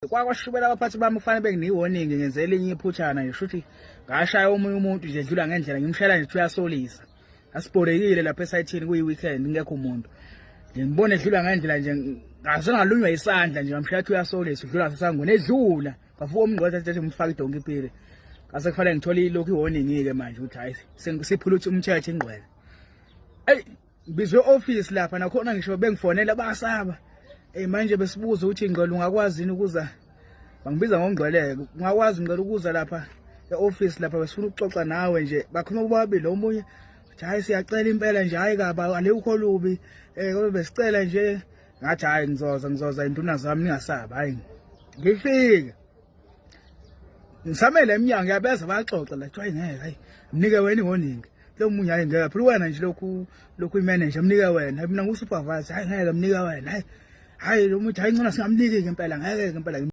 Kwakwashubela abaphathi bami, kufanele bengiyi-warning, ngenze elinye iphuthana nje, shuthi ngashaya omunye umuntu nje edlula ngendlela, ngimshayela nje uyasolisa. Asibhorekile lapha esayithini, kuyi-weekend, kungekho umuntu. Ngibone edlula ngendlela nje, ngaze ngalunywa isandla nje, ngamshaya ukuthi uyasolisa, udlula sasangweni edlula. Ngavuka umngqondo athi ngimfake idonki ipile. Ngase kufanele ngithole ilokhu i-warning-ke manje ukuthi hhayi, siphula umthetho ingqwele. Eyi, ngibizwe office lapha nakhona, ngisho bengifonela basaba. Eh, manje besibuza ukuthi ngcela ungakwazi yini ukuza, bangibiza ngongcweleke, ungakwazi ngcela ukuza lapha e-office lapha, besifuna ukuxoxa nawe nje. Bakhuluma bobabili, omunye uthi hayi, siyacela impela nje, hayi kaba alukho lubi, kodwa besicela nje. Ngathi hayi, ngizoza, ngizoza induna zami, ningasabi. Hayi, ngifike ngisamele eminyango, ngiyabeza bayaxoxa la, kuthiwa ngeke, hayi, mnike wena i-warning lo munye, hayi ngeke phela wena nje lokhu lokhu i-manager, mnike wena, mina ngu-supervisor, hayi ngeke, mnike wena, hayi hayi lo muntu, hayi ngcono singamniki-ke impela, ngeke-ke impela.